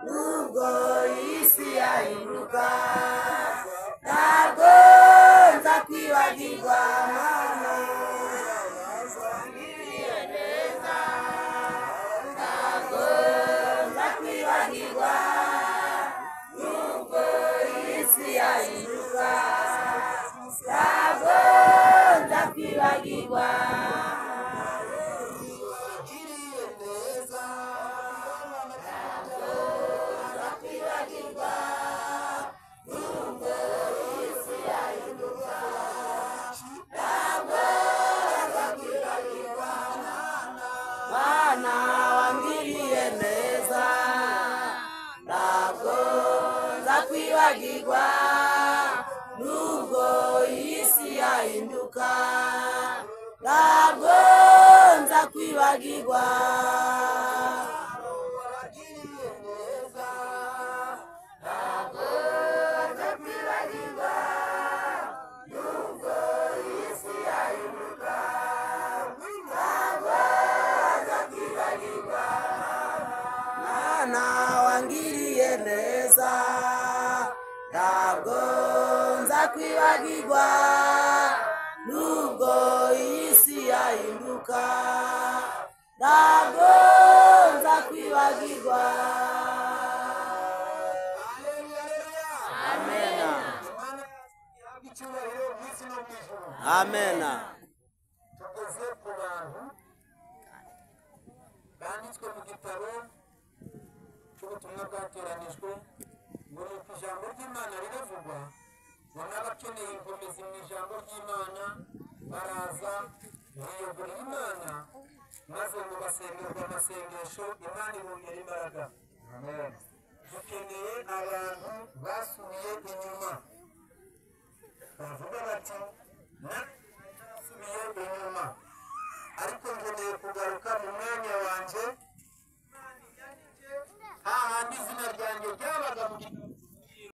Nubwo isi yahinduka, ntabwo nzakwibagirwa Mana wangiriye neza, ntabwo nzakwibagirwa. Nubwo isi yahinduka, ntabwo nzakwibagirwa. Mana wangiriye neza, ntabwo nzakwibagirwa. Nubwo isi yahinduka, ntabwo nzakwibagirwa. Ntabwo nzakwibagirwa. Nubwo isi yahinduka, ntabwo nzakwibagirwa. Mana wangiriye neza, ntabwo nzakwibagirwa. Nubwo isi yahinduka, ntabwo nzakwibagirwa. Amena. Amena. Tugeze ku bantu banditswe mu gitabo cy'ubutumwa bwateranijwe, ngo ni uko ijambo ry'Imana riravugwa, ngo n'abakeneye inkomezi mu ijambo ry'Imana baraza biyegurira Imana, maze ngo basengerwe amasengesho, Imana ibongera imbaraga. Dukeneye abantu basubiye